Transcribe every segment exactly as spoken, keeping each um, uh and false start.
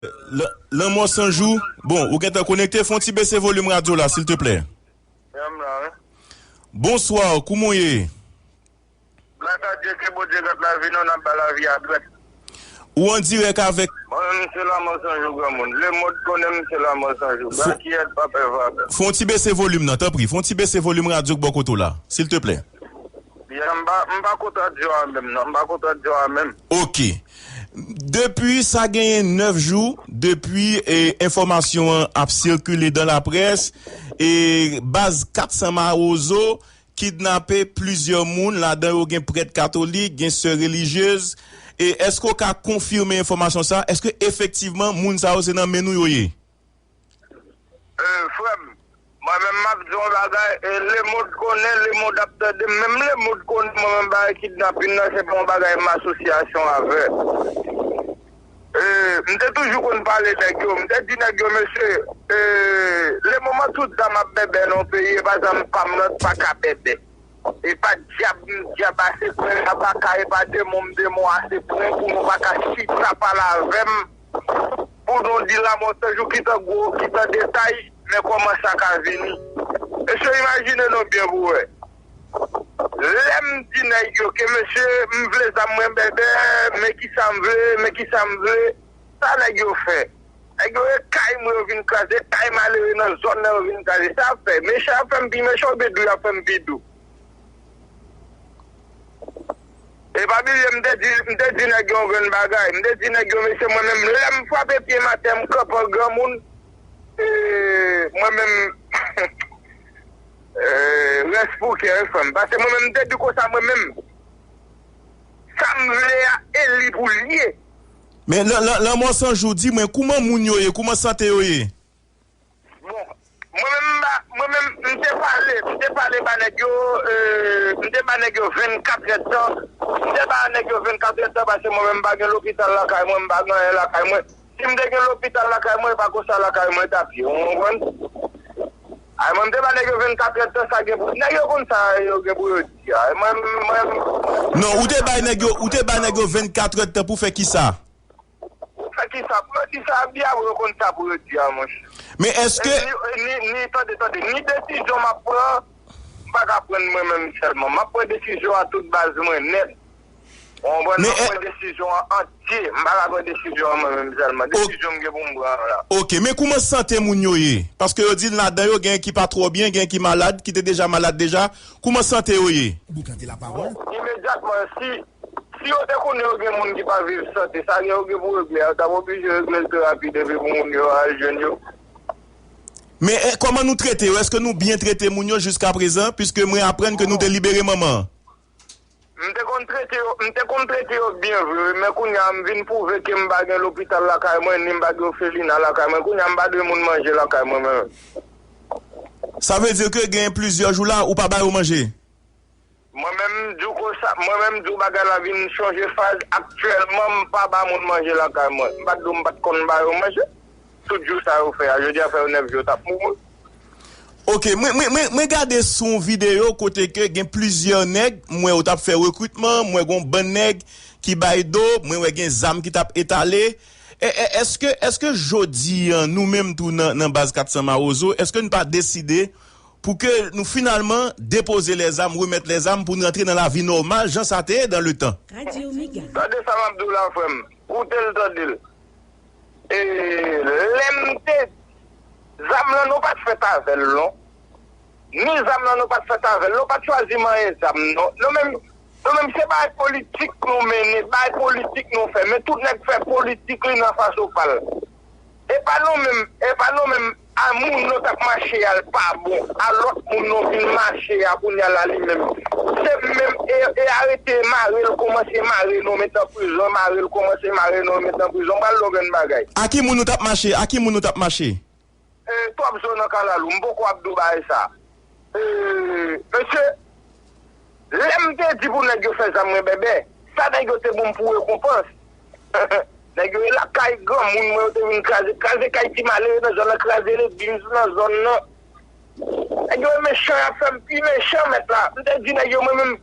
Lan- Lanmò San Jou. Bon, ou gentan konekte, fè yon ti bese volim radyo la, silteplè. Bonswa, kouman w ye? Gras a Dye, ke Bondye gad lavi nou, n ap bay lavi a dwèt. Ou an dirèk avèk Mwen menm se Lanmò San Jou granmoun. Lemonn konnen m se Lanmò San Jou. Fò- Bakiyèt pa pè vagabon. Fè yon ti bese volim nan, tanpri. Fè yon ti bese volim radyo k bò kote w la, silteplè. Byen, m pa, m pa kontan di w a menm, non. M pa kontan di w a menm. Ok. Depi sa genyen nèf jou, depi e, enfòmasyon an ap sikile dan laprès, e baz kat san Mawozo kidnape plizyè moun, ladan yo gen prèt katolik, gen sè relijyez. E èske w ka konfime enfòmasyon sa? Èske efektivman moun sa yo se nan men nou yo ye? E, frè m, mwen menm m ap di yon bagay, e, lemonn konnen, lemonn ap tande, menm lemonn konnen mwen menm bagay kidnapin nan, se pa yon bagay m asosyasyon avè. E, m te toujou konn pale nèg yo, m te di nèg yo, mesye, e, lemoman tout zam ap bèbè nan yon peyi, e pa zam pa m nan pa ka bèbè. E pa dyab, m dyab ase pwen, e pa ka, e pa demon, m demon ase pwen, pou nou pa ka chita pale avè m. Pou nou di Lanmò San Jou ki tan gwo, ki tan detay, men kòman sa ka vini. Mesye, imajine nou byen pou wè. Lè m di nèg yo ke, mesye, m vle zam mwen bèbè, men kisa m vle, men kisa m vle, sa nèg yo fè. Nèg yo e kay mwen yo vin kraze, kay malere nan zòn nan yo vin kraze. Sa ap fè, mechan ap fè m pi mechan, oubyen dou y ap fè m pi dou? E pa bliye, m te di, m te di nèg yo yon grenn bagay. M te di nèg yo, mesye, mwen menm, lè m frape pye m atè, m kanpe an granmoun, e, mwen menm, e, rès pou kè, wi, frè m. Paske mwen menm, m te di konsa, mwen menm, sa m vle a, e li pou l ye. Men, Lan- Lan- Lanmò San Jou, di mwen, kouman moun yo ye, kouman sante yo ye? Bon, mwen menm, m pa- mwen menm, m te pale, m te pale ba nèg yo, e, m te ba nèg yo vennkat èdtan, m te ba nèg yo vennkat èdtan, paske mwen menm, m pa gen lopital lakay mwen, m pa gen anyen lakay mwen. Si m te gen lopital lakay mwen, e pa konsa lakay mwen t ap ye, ou konprann? Ay, mwen, m te ba nèg yo vennkat èdtan, sa gen pou- nèg yo konn sa yo gen pou yo di a. Mwen, mwen, Non, ou te bay nèg yo, ou te bay nèg yo vennkat èdtan pou fè kisa? Pou fè kisa? Pou yo di sa, byen, yo konn sa pou yo di a, monchè. Men èske E ni, ni, ni, tande, tande, ni desizyon m ap pran, m pa ka pran mwen menm sèlman. M ap pran desizyon a tout baz mwen nèt. Ou konprann? Men M ap e- pran desizyon an antye. M pa ka pran desizyon an mwen menm sèlman. Ok. Desizyon m gen pou m pran an la. Ok, men kouman sante moun yo ye? Paske yo di ladan yo gen ki pa twò byen, gen ki malad, ki te deja malad deja. Kouman sante yo ye? Boukan de lapawòl. Bon, imedyatman, si, si yo te konnen yo gen moun ki pa viv sante, sa gen yo gen pou regle a, yo t ap oblije regle l pi rapid epi pou moun yo al jwenn yo. Men e, kòman nou trete yo? Èske nou byen trete moun yo jiska prezan? Piske mwen aprann ke nou te libere manman an. M te konn trete yo, m te konn trete yo byen vre, wi, men kounye a m vin pwouve ke m pa gen lopital lakay mwen, ni m pa gen ofelina lakay mwen. Kounye a m pa dwe moun manje lakay mwen menm. Sa vle di ke gen plizyè jou la, ou pa ba yo manje? Mwen menm, m di w konsa, mwen menm, m di w bagay la vin chanje faz. Aktyèlman, m pa ba moun manje lakay mwen. M pa t di w m pa t konn ba yo manje. Tout jou sa yo fè a, jodi a fè yo nèf jou, yo t ap mouri. Ok, mwen, mwen, mwen, mwen gade sou yon videyo kote ke gen plizyè nèg, m wè yo t ap fè rekritman, m wè gen yon bann nèg ki bay do, mwen wè gen zam ki t ap etale. E, e, èske, èske jodi an, nou menm tou nan, nan baz kat san Mawozo, èske n pa deside pou ke nou finalman depoze lèzam, remèt lèzam pou n rantre nan lavi nòmal, jan sa te ye dan letan? Tande sa m ap di w la, frè m. Koute l, tande l. E, lè m te di, zam lan, nou pa t fèt avè l, non. Ni zam lan, nou pa t fèt avè l, non. Nou pa t chwazi manyen zam, non. Nou menm, nou menm, se bagay politik nou mennen, bagay politik nou fè. Men tout nèg fè politik li nan fason pa l. E pa nou menm, e pa nou menm, a moun nou t ap mache a l pa bon, a lòt moun nou vin mache a kounye a la li menm. Se menm, e, e arete mare l, kòmanse mare nou met nan prizon, mare l, kòmanse mare nou met nan prizon. M pral di w yon grenn bagay. A ki moun nou t ap mache? A ki moun nou t ap mache? E, twòp zo nan kalalou, m poko ap di w bagay sa. E, mesye, lè m te di pou nèg yo fè zam mwen bèbè, sa nèg yo te ban m pou rekonpans? Nèg yo e lakay granmoun mwen, yo te vin kraze, kraze kay ti malere nan zòn nan, kraze legliz nan zòn nan. Nèg yo e mechan, y ap fè m pi mechan, mèt la. M te di nèg yo, mwen menm,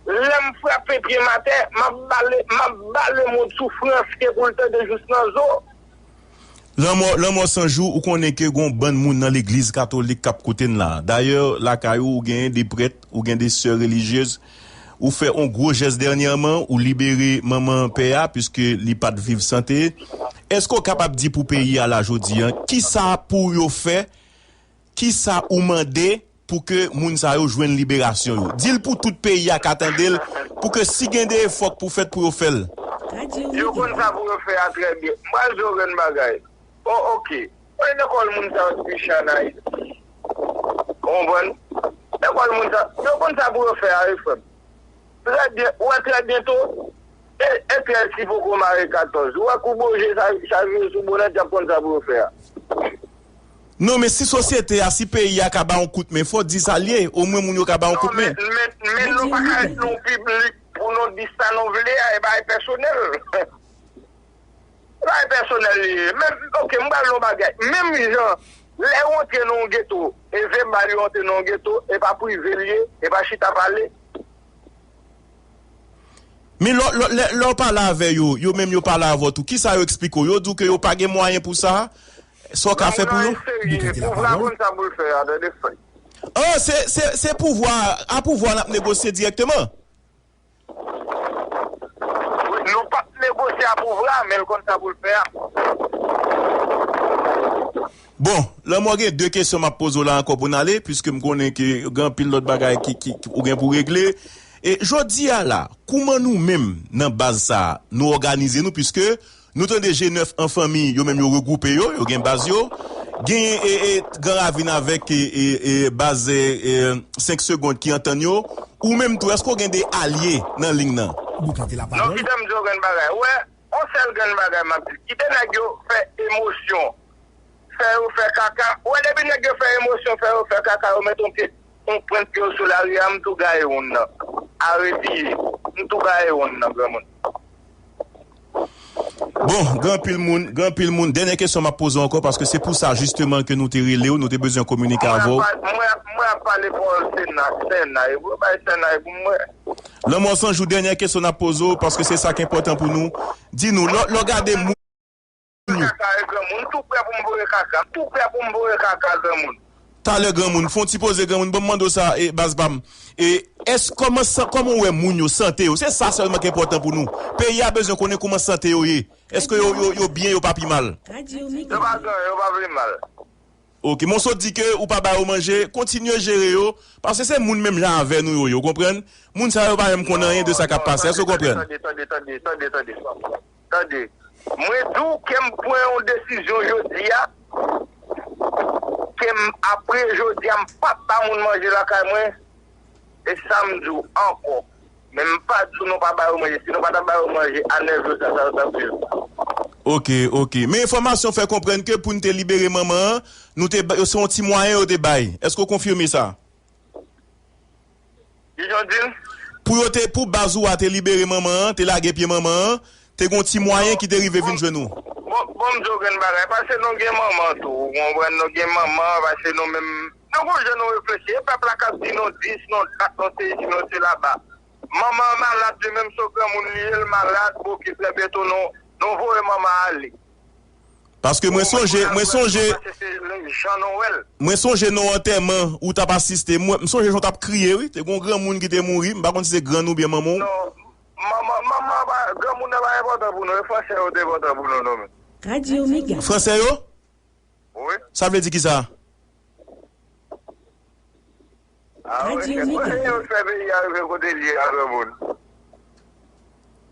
lè m frape pye m atè, m ap bale, m ap bale moun soufrans ke pou l tande jous nan zo. Lanmò, lanmò san jou, ou konnen ke gon bann moun nan legliz katolik k ap koute n la. Dayè, lakay ou, ou genyen de prèt, ou gen de sè relijyez. Ou fè yon gwo jès dènyèman, ou libere manman pè a, piske li pa t viv sante. Èske w kapab di pou peyi a la jodi a, kisa pou yo fè, kisa ou mande pou ke moun sa yo jwenn liberasyon yo? Di l pou tout peyi a ka tande l, pou ke si gen de efò k pou fèt pou yo fè l. Yo konn sa pou yo fè a trè byen. M pral di w yon grenn bagay. O, oke. Mwen lekòl moun sa yo t piche ann Ayiti. Ou konprann? Lekòl moun sa, yo konn sa pou yo fè a, wi, frè m. Trè byen, ou wè trè byento, e, e trèz ki poko mare katòz. Ou wè kou boje sa, sa vire sou bonèt, y ap konn sa pou yo fè a. Non, men si sosyete a, si peyi a ka ba yon kout men, fò w di sa l ye, omwen moun yo ka ba yon kout men. Non, men, men, men nou pa ka ret nan yon piblik pou nou di sa nou vle a, e bagay pèsonèl. Bagay pèsonèl li ye. Menm, oke, m pral di w yon bagay. Menm jan, lè yo antre nan yon geto, e vèbal yo antre nan yon geto, e pa prive l ye, e pa chita pale. Men lè, lè, lè, lè w pale avè yo, yo menm yo pale avè w tou, kisa yo eksplike w? Yo di w ke yo pa gen mwayen pou sa? Sa w ka fè pou yo? Serye, pouvwa konn sa pou l fè a, tande frè. Ah, se, se, se pouvwa, a pouvwa n ap negosye dirèkteman. Wi, nou p ap negosye a pouvwa, men l konn sa pou l fè a. Bon, Lanmò, gen de kesyon m ap poze w la ankò pou n ale, piske m konnen ke gen anpil lòt bagay ki, ki, ki ou gen pou regle. E jodi a la, kouman nou menm nan baz sa a, nou òganize nou, piske nou tande G nèf an fanmi, yo menm yo regwoupe yo, yo gen baz yo. Genyen e, e, Gran Ravin avèk e, e, e, baz e, e, senk Segond ki antann yo. Ou menm tou, èske w gen de alye nan liy nan? Non, kite m di w grenn bagay. Ou wè, yon sèl grenn bagay m ap di. Kite nèg yo fè emosyon. Fè yo fè kaka. Ou wè, depi nèg yo fè emosyon, fè yo fè kaka, yo met yon pye, yon pwent pye yo sou lari a, m tou gaye wonn nan. Aretiye. M tou gaye wonn nan, granmoun. Bon, gen anpil moun, gen anpil moun. Dènyè kesyon m ap poze w ankò, paske se pou sa jisteman ke nou te rele w, nou te bezwen kominike avè w. Mwen ap, mwen ap, mwen ap pale pawòl Sena, Sena, e pou yo bay Sena, e pou mwen. Lanmò san jou, dènyè kesyon n ap poze w, paske se sa k enpòtan pou nou. Di nou, lè, lè w gade moun yo. Kaka e granmoun, m tou prè pou m voye kaka, m tou prè pou m voye kaka granmoun. Talè granmoun, fè yon ti poze granmoun, ban m mande w sa, e, baz pa m. E, èske, kòman sa, kòman w wè moun yo, sante yo? Se sa sèlman ki enpòtan pou nou. Peyi a bezwen konnen kòman sante yo ye. Èske yo, yo, yo byen, yo pa pi mal? Yo pa gen, yo pa pi mal. Ok, men w sot di ke ou pa ba yo manje, kontinye jere yo, paske se moun menm jan avè nou yo ye, w konprann? Moun sa yo pa menm konn anyen de sa k ap pase, èske w konprann? Tande, tande, tande, tande, tande, tande. Tande. Mwen di w ke m pran yon desizyon jodi a, ke m, apre jodi a, m p ap ba moun manje lakay mwen, e sa m di w ankò. Men m pa di w nou pa ba yo manje. Si nou pa ta ba yo manje, a nèf jou sa, sa yo t ap viv. Ok, ok. Men enfòmasyon fè konprann ke pou n te libere manman an, nou te ba, se yon ti mwayen yo te bay. Èske w konfime sa? Kijan w di l? Pou yo te, pou baz ou a te libere manman an, te lage pye manman an, te gon ti mwayen ki te rive vin jwenn ou. Bon, bon, m di w grenn bagay, paske nou gen manman tou, ou konprann, nou gen manman, paske nou menm, nou gon jan nou reflechi, e pèp la k ap di nou dis, nou dat, nou sesi, nou selaba. Manman an malad, li menm se yon granmoun li ye, l malad, bon, ki trè byento, nou, nou voye manman an ale. Paske mwen sonje, mwen sonje, mwen sonje nan yon antèman ou t ap asiste. Mwen, m sonje jan w t ap kriye, wi. Te gen yon granmoun ki te mouri. M pa konn si se grann ou byen manman w. Non, manman, manman pa, granmoun nan pa enpòtan pou nou. E fransè yo te enpòtan pou nou, non, men. Radio Mega. Fransè yo? Wi. Sa vle di kisa? Ah, wi, se pou yo fè peyi a rive kote l ye a, granmoun.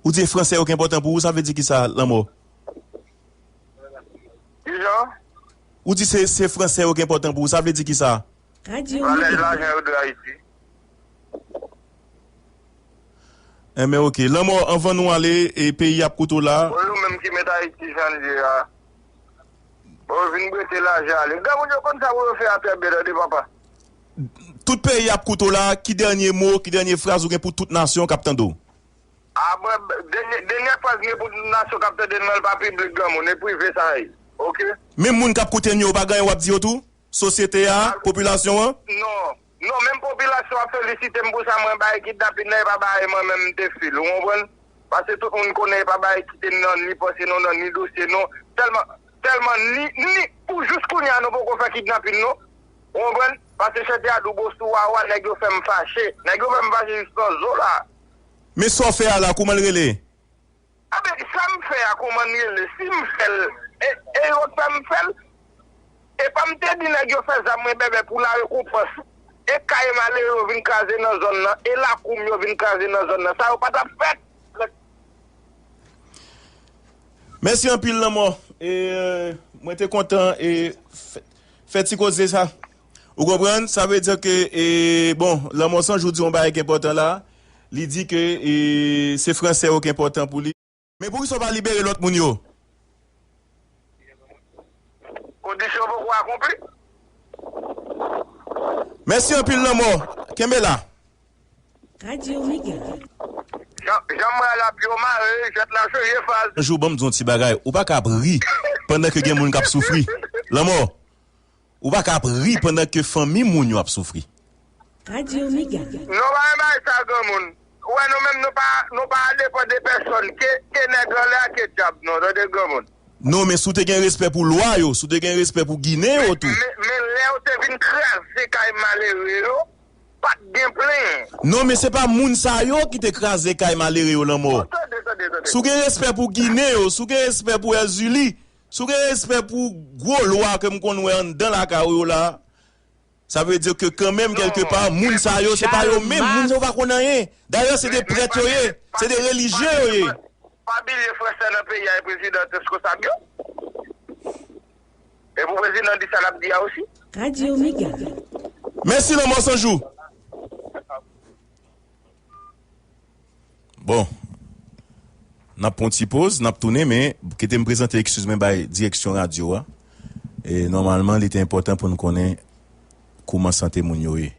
Ou di fransè yo ki enpòtan pou ou, sa vle di kisa, Lanmò? Kijan? Ou di se, se fransè yo ki enpòtan pou ou, sa vle di kisa? Valè lajan yo de Ayiti. Enben, ok. Lanmò, anvan nou ale, e peyi ap koute w la. Bon, yo menm ki met Ayiti jan l ye a. Bon, yo vin prete lajan ale. Granmoun yo konn sa pou yo fè a trè byen, tande, papa. Tout peyi ap koute w la, ki dènye mo, ki dènye fraz ou gen pou tout nasyon k ap tande w? A, bon, dènye, dènye fraz m gen pou tout nasyon k ap tande m nan, l pa piblik, granmoun, e prive sa ye. Ok? Menm moun k ap koute n yo, ou pa gen anyen w ap di yo tou? Sosyete a, popilasyon an? Non. Non, menm popilasyon ap felisite m pou sa mwen bay kidnapin nan, e pa bay mwen menm m te fè l, ou konprann? Paske tout moun konnen e pa bay kite m nan ni panse nou, nan ni dosye nou. Sèlman, Sèlman ni, ni, pou jis kounye a, nou poko fè kidnapin, non. Ou konprann? Paske chante a dou bosou wawa, nèg yo fè m fache. Nèg yo fè m fache jis nan zo la. Men sa w fè a la, kouman l rele? Enben, sa m fè a, kouman l rele? Si m fè l, e, e yo k fè m fè l? E pa m te di nèg yo fè zam mwen bèbè pou la rekonpans. E kay malere yo vin kraze nan zòn nan, e lakou m yo vin kraze nan zòn nan. Sa yo pa t ap fèt. Mèsi anpil, Lanmò. E, euh, mwen te kontan, e, fè, fè ti koze sa. Ou konprann? Sa vle di ke, e, bon, Lanmò San Jou di yon bagay ki enpòtan la. Li di ke, e, se fransè yo ki enpòtan pou li. Men poukisa w pa libere lòt moun yo? Kondisyon poko akonpli. Mèsi anpil, Lanmò. Kenbe la. Radyo Mega. Jan, jan m wè l ap yo mare, jwèt la chanje faz. Jou, ban m di yon ti bagay. Ou pa ka ap ri pandan ke gen moun k ap soufri. Lanmò, ou pa ka ap ri pandan ke fanmi moun yo ap soufri. Radyo Mega. Non, pa yon bagay sa, granmoun. Ou wè, nou menm, nou pa, nou pa depann de pèsòn. Ke, ke nèg anlè a, ke dyab, non, tande, granmoun. Non, men si w te gen respè pou lwa yo, si w te gen respè pou Ginen yo tou. Men, men, men lè yo te vin kraze kay malere yo, pa t gen plenyen. Non, men se pa moun sa yo ki te kraze kay malere yo, Lanmò. Oh, tande, tande, tande. Si w gen respè pou Ginen yo, si w gen respè pou Èzili, si w gen respè pou gwo lwa ke m konn wè anndan lakay ou yo la, sa vle di ke kanmenm, kèlkepa, moun sa yo, se pa yo menm, moun sa yo pa konn anyen. Dayè, se de prèt yo ye, se de relijye yo ye. Pa bliye fransè nan peyi a e prezidan responsab yo. E pou prezidan di sa l ap di a osi. Radyo Mega. Mèsi, Lanmò San Jou. Bon. N ap pran yon ti poz, n ap tounen, men kite m prezante eskiz mwen bay direksyon radyo a. E nòmalman, li te enpòtan pou n konnen kouman sante moun yo ye.